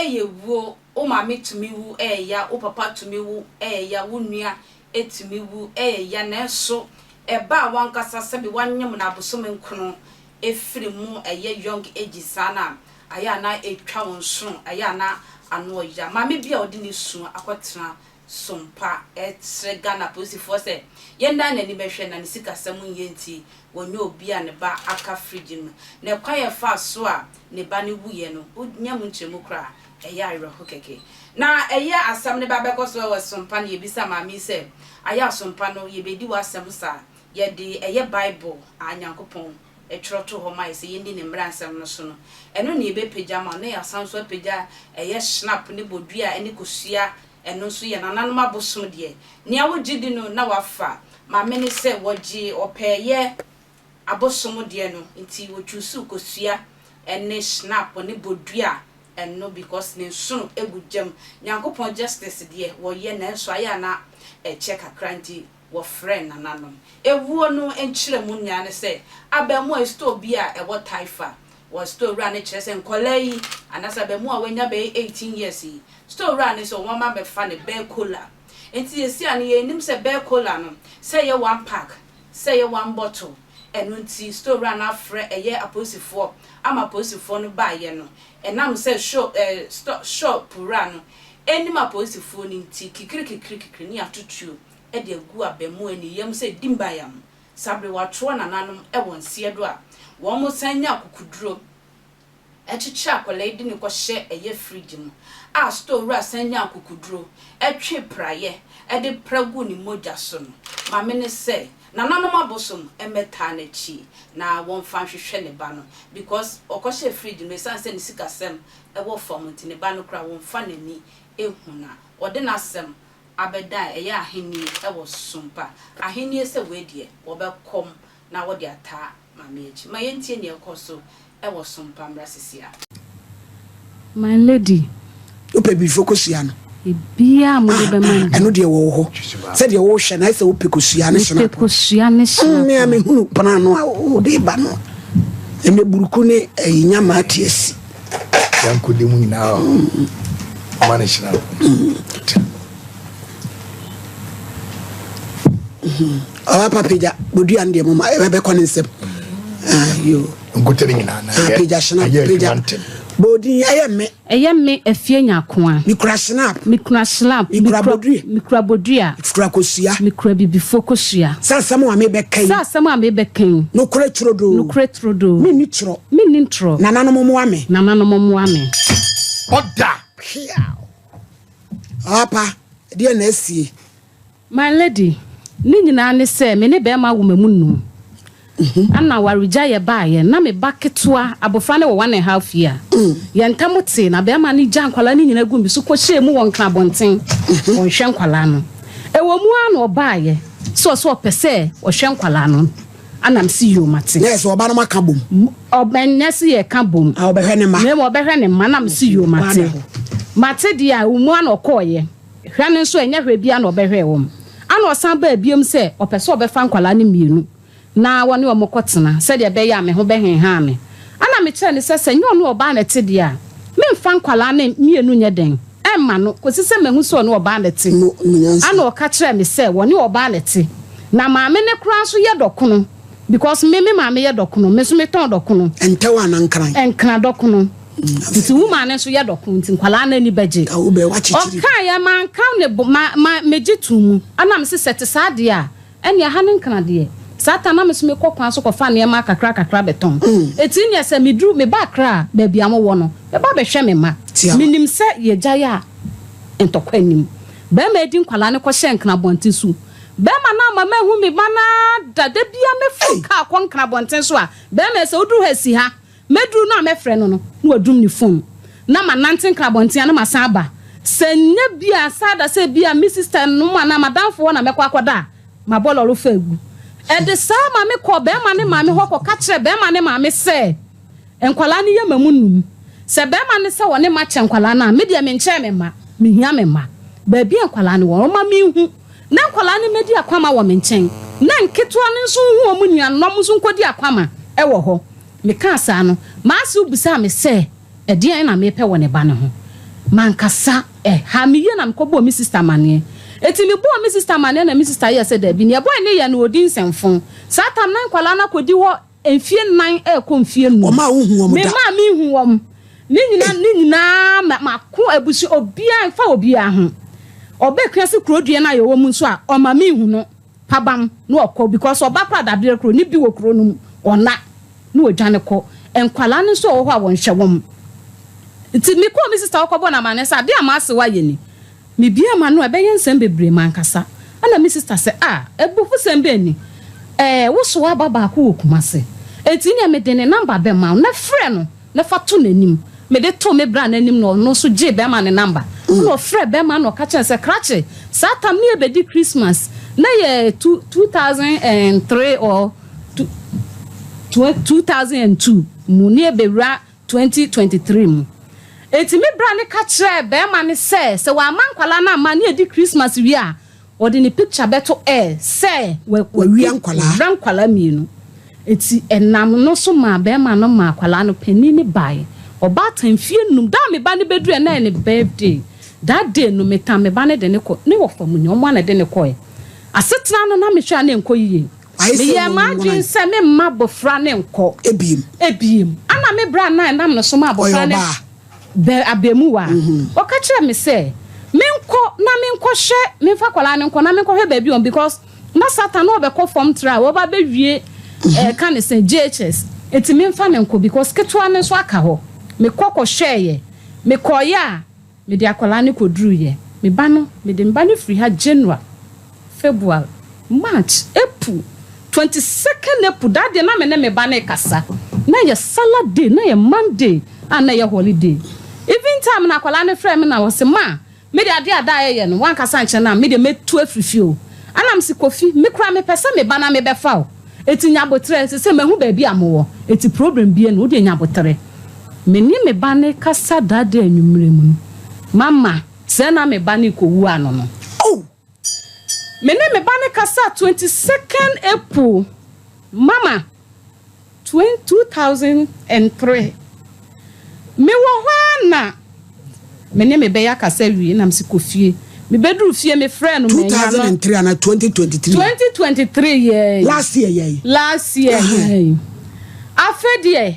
yɛ wuo, wo maame tumi wu ɛyɛ ya, wo papa tumi wu ɛyɛ ya, wo nua tumi wu ɛyɛ ya, nanso ɛba a w'ankasa sɛbe w'anyem no abosome nkono firi mu ɛyɛ young age saa no a, ayɛ a na ɛtwa wo nsono, ɛyɛ a na ano ɔya. Maame bi a ɔde ne su akɔtena Sompa srɛ Ghana apolisifoɔ sɛ yɛndan n'ani bɛhwɛ na ne sikasɛm nyɛ nti wɔnyɛ obi a ne ba aka fridge mu. Na ɛkwan a ɛfaa so a ne ba no wuiɛ no wonya mu nkyerɛmu koraa a, ɛyɛ awerɛho kɛkɛ. Na ɛyɛ asɛm no ba bɛkɔ so wɔ Sompa no yɛbisa maame yi sɛ ayɛ a Sompa no yɛbɛdi w'asɛm saa? Yɛde ɛyɛ Bible a Nyankopɔn twerɛ too hɔ ma yɛ sɛ yɛnni ne mmara nsɛm no so no, ɛno na yɛbɛpagya ama wo, na yɛasan nso apagya ɛyɛ schnapp ne bodua ne kosua, ɛno nso yɛ nananom abosom deɛ. Nea wogye di no na wafa. Maame ne sɛ wɔgye ɔpɛɛyɛ abosom deɛ no nti wɔchuusuu kosua ne schnapp ne bodua ɛno because ne nsono gu gyam. Nyankopɔn justice deɛ wɔyɛ nanso ayɛ a na ɛkyɛ kakra nti wɔfrɛɛ nananom. Ewuo no nkyerɛmu nyinaa ne sɛ, abaamua store bi a ɛwɔ Taifa, wɔ store wura no kyerɛ sɛ nkwadaa yi, anaasɛ abaamua a wanya bɛyɛ 18 years yi, store wura no sɛ wɔn abɛfa no bear cola. Nti seesei a no yɛnnim sɛ bear cola no, sɛ ɛyɛ one pack, sɛ ɛyɛ one bottle, ɛno nti store wura no afrɛ ɛyɛ apolisifoɔ ama apolisifoɔ no baeɛ no, ɛnam sɛ sho eh, store, shop wura no nnim apolisifoɔ no nti, kikiri kikiri kikiri ne yɛato tuo de agu abaamua ne yam sɛ dimbayam. Saa bere wɔatoa nananom wɔ nseɛ do a, wɔn san nya akokoduro kyekyere akwadaa yi de no kɔhyɛ ɛyɛ fridge mu a store wura san nya akokoduro twe praeɛ de pra gu ne mogya so no. Maame no sɛ nananom abosom mmɛtaa n'akyi na wɔmfa nhwehwɛ ne ba no because ɔkɔhyɛɛ fridge mu ɛsiane sɛ ne sikasɛm wɔ fam nti ne ba no koraa wɔmfa n'ani nhu no a ɔde n'asɛm abɛdan a ɛyɛ ahennie wɔ som pa. Ahennie sɛ wei deɛ, wɔbɛkɔm na wɔde ataa Maame akyi. Ma yɛntie nea ɛkɔ so wɔ som pa mmra sisi a. My lady. Wopɛ birifo kosua no? Ebiaa a mode bɛma me. Ɛno deɛ wɔ wo hɔ. Sɛdeɛ wohwɛ no ayɛ sɛ wopɛ kosua ne hyena. Mepɛ kosua ne hyena. Me a mehunu pono ano a wode ba no. Ɛnɛ buruku ne ɛyi nyama ate asi. Yankode mu nyinaa ɔma ne hyena. Ɔba pagya bodua no deɛ moma ɛbɛkɔ ne nsam. Nkote ne nyinaa na pagya hyena pagya. Bodin ɛyɛ me. Ɛyɛ me Afie Nyakoa. Mekura Schnapp. Mekura Schnapp. Mekura Bodua. Mekura Bodua. Mekura Kosua. Mekura Bibifo Kosua. Sɛ asɛm a mebɛka yi. Sɛ asɛm a mebɛka yi. Nokorɛ turodoo. Nokorɛ turodoo. Menni torɔ. Menni ntorɔ. Nananom mmoa me. Nananom mmoa me. Ɔda. Peaw. Ɔpa, ɛdeɛn na asie? My lady, ne nyinaa ne sɛ me ne bɛɛma awo ma mu num. Ɛna awaregyaeɛ baeɛ na me ba ketewa, abɔfra no wɔ one and half year. Yɛn ntam tee na bɛɛma no gyaa nkwadaa no nyinaa guu me so kɔhyɛɛ mu wɔ Nkran abɔnten, ɔnhwɛ nkwadaa no. Ɛwɔ mu ara na ɔbaeɛ sɛ ɔsɛ ɔpɛ sɛ ɔhwɛ nkwadaa no, ɛna mese yoo mate. Na ɛsɛ ɔba no maka bom? Ɛnyɛ sɛ yɛka bom. Ah, ɔbɛhwɛ ne mma. Na mmom ɔbɛhwɛ ne mma, na mese yoo mate. Mate deɛ a, ɛwɔ mu ara na ɔkɔeɛ. Hwɛ no nso, ɛnyɛ hwɛ biara na ɔbɛhwɛɛ wɔn. Ɛnna ɔsan baa bio sɛ ɔpɛ sɛ ɔbɛfa nkwadaa no mmienu na wɔne wɔn kɔtena sɛdeɛ ɛbɛyɛ a me ho bɛhenhan me. Ɛnna mekyerɛɛ no sɛ, sɛ ɛnyɛ ɔne ɔbaa na ɛte deɛ a, memfa nkwadaa no mmienu nyɛ dɛn mma no kɔsi sɛ mahu sɛ ɔne ɔbaa na ɛte. Ɛnna ɔka kyerɛɛ me sɛ wɔne ɔbaa na ɛte, na maame no koraa nso yɛ dɔkono because me me maame yɛ dɔkono, me nso metɔn dɔkono. Ntɛw anaa nkran? Nkran dɔkono. Nti wo maame nso yɛ dɔkono nti nkwadaa no ani bɛgye. Ɔkaeɛ manka ne bo ma ma megye too mu. Ɛna mese sɛ ɛte saa deɛ a ɛnneɛ ha ne nkra deɛ. Saa ta na me nso mekɔ kwan so kɔfa nneɛma kakra kakra bɛtɔn. Enti nneɛ sɛ meduru meba Accra a baabi a mowɔ no mɛba abɛhwɛ me mma. Menim sɛ yɛgyae a ntɔkwa nnim. Barima yi de nkwadaa no kɔhyɛɛ Nkran abɔnten so. Barima no amma manhu me mma no ara da. Da biara mɛforo kaa kɔ Nkran abɔnten so a barima yi sɛ woduru ha a si ha. Mɛduru no a mɛfrɛ no no, na wadum ne fon. Na manante nkra abɔnten a na masan aba. Sɛ ɛnyɛ bi a saa da sɛ ebia me sista nom anaa m'adamfo hɔ na mɛkɔ akɔda a, mabɔ lɔre fa agu. Ɛde saa ma mekɔɔ barima no maame hɔ kɔka kyerɛɛ barima no maame sɛ nkwadaa no yɛ ma mu num. Sɛ barima no sɛ ɔne ma kyɛ nkwadaa no a, me deɛ menkyɛɛ me mma. Mehia me mma. Baabi a nkwadaa no wɔ no, ɔmma menhu. Na nkwadaa no mmɛdi akwama wɔ me nkyɛn, na nketewa no nso nhu wɔn nuanom na wɔn nso nkɔdi akwama wɔ hɔ. Mekaa saa no, m'asew bisaa me sɛ ɛdeɛn na mepɛ wɔ ne ba no ho. Mankasa. Ɛha me yie na mekɔbɔɔ me sista amaneɛ. Enti mebɔɔ me sista amaneɛ na me sista yɛɛ sɛ daabi, nea boy no yɛ no ɔdi nsɛmfo. Saa tam na nkwadaa no akɔdi hɔ mfie nnan rekɔ mfie nnum. Ɔmaa wohu wɔn da? Memaa mehu wɔn. Ne nyinaa ne nyinaa ma mako abusua obiara mfa obiara ho. Ɔbɛkua se kuro dua no a yɛwɔ mu nso a ɔma mehu no pabam na ɔkɔ because ɔba koraa daberɛ kuro ne bi wɔ kuro no mu ɔnna na ɔdwane kɔ. Nkwadaa no nso wɔ hɔ a wɔnhwɛ wɔn. Nti mekɔɔ me sister hɔ kɔbɔɔ no amaneɛ sɛ adeɛ a m'asew ayɛ ni. Mebuee m'ano a ɛbɛyɛ nsɛm bebree mankasa. Ɛna me sister sɛ, Ah, abufusɛm bɛn ni? Ɛɛ, wo so aba baako wɔ Kumasi. Enti nea mede ne number bɛma wo na frɛ no na fa to n'anim. Mede too me bra no anim na ɔno nso gyee bɛrima no number. Ɛna ɔfrɛɛ bɛrima no na ɔka kyerɛɛ no sɛ, Krakye, saa tam no yɛbɛdi Christmas, na yɛ 2003 or 2002 mu na yɛbɛwura 2023 mu. Enti me bra no ka kyerɛɛ barima no sɛ, sɛ wamma nkwadaa no amma ne yɛdi Christmas wie a, ɔde ne picture bɛto air sɛ wawia nkwadaa. Nkwadaa mmienu. Enti ɛnam no so maa barima no maa akwadaa no panin no baeɛ. Ɔbaatan mfeɛ nnum. Da a me ba no bɛduruiɛ na ɛyɛ ne birthday. That day no, metan me ba no de no kɔ ne wɔfa mu ni, wɔn ara na ɛde no kɔeɛ. Asetena no na mehwɛ a na ɛnkɔ yie. Meyɛɛ m'adwene sɛ meremma abofra no nkɔ. Ebiem. Ebiem. Ɛnna me bra no a ɛnam ne so maa abofra no bɛ abamuwa. Ɔka kyerɛɛ me sɛ menkɔ na menkɔhwɛ, memfa akwadaa no nkɔ na menkɔhwɛ baabi wɔn because na Satan na ɔbɛkɔ fam tra a wɔba abɛwie ɛɛ ka ne sɛn JHS. Nti memfa no nkɔ because ketewa no nso aka hɔ. Mekɔ kɔhwɛeɛ. Mekɔeɛ a. Mede akwadaa no kɔduruiɛ. Me ba no, mede me ba no firi ha January, February, March, April, 22nd April, that day na me ne me ba no rekasa. Na ɛyɛ Salah day, na ɛyɛ Monday a na ɛyɛ holiday. Even time no akwadaa no frɛɛ me na ɔse, Ma, me deɛ adeɛ a da a yɛyɛ no, woankasa ankyerɛ no a, me deɛ mɛtu afiri fie o. Ɛna mese, Kofi, me koraa mepɛ sɛ meba na mebɛfa wo. Enti nya aboterɛ, seesei mahu baabi a mowɔ, enti problem biara nni hɔ, wo deɛ nya aboterɛ. Me ne me ba no rekasa that day anwummerɛ mu no, mama, sɛ na me ba no rekɔwu ano no. Oh! Me ne me ba no kasaa 22nd April, mama, 2003. Mewɔ hɔ ara na me ne me ba yi akasa awie na mese kɔ fie. Mebɛduru fie mefrɛɛ no mannya no. 2003 anaa 2023? 2023 yɛɛ yi. Last year yɛɛ yi. Last year yɛɛ yi. Afei deɛ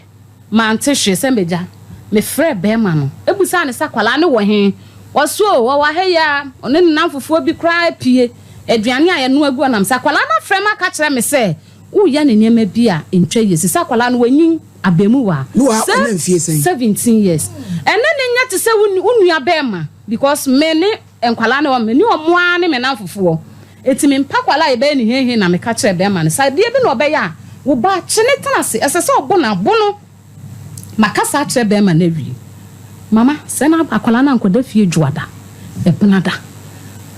mante hwee sɛ m'agya. Mefrɛɛ bɛɛma no bisaa no sɛ akwadaa no wɔ he? Ɔse oo ɔwɔ ha yi ara, ɔne ne nnamfofoɔ bi koraa apue. Aduane a yɛnoa gu hɔ na mesɛ akwadaa no afrɛ me aka kyerɛ me sɛ Woyɛ no nneɛma bi a ɛntwa yie. Sesei akwadaa no wanyin, abamuwa. Ne wa ɔnya mfie sɛn? 17 years. Ɛne no nyɛ te sɛ wo nua bɛɛma because me ne nkwadaa no me ne ɔmo ara ne me namfofoɔ. Enti me mpɛ akwadaa a yɛbɛyɛ no heihei na meka kyerɛ bɛɛma no sɛ adeɛ bi na ɔbɛyɛ a wo ba kye no tena ase. Ɛsɛ sɛ ɔbo no a bo no. Makasa akyerɛ bɛɛma no awie. Mama, sɛ na akwadaa no ankɔda fie dwoada, ɛbenada.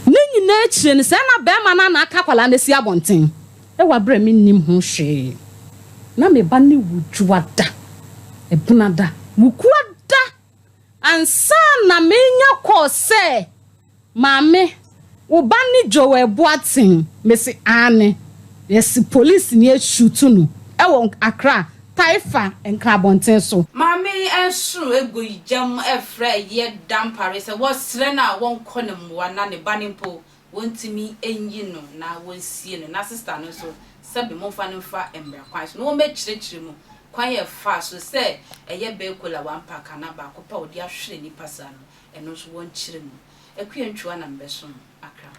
Ne nyinaa akyire no sɛ na bɛɛma no na aka akwadaa no asi abɔnten. Wɔ bere a minnim ho hwee na me ba no wu Dwoada, Ɛbenada, Wukuada ansa na menya kɔɔ sɛ, Maame, wo ba ne Joel Boateng? Mese, Aane. Yɛse polisini ashuutu no wɔ Accra, Taifa nkrabɔnten so. Maame yi nso gu gyam frɛ ɛyɛ Dampare sɛ wɔsrɛ no a wɔnkɔ no mmoa na ne ba no mpo Wɔntumi nyi no na wɔnsie no na sister no nso sɛbe momfa no mfa mmra kwan so na wɔmmɛkyerɛkyerɛ mu kwan a ɛfaa so sɛ ɛyɛ Bekola one pack anaa baako pɛ a wɔde ahwere nnipa saa no ɛno nso wɔnkyerɛ mu. Akua Ntwuah na mebɛsom Accra.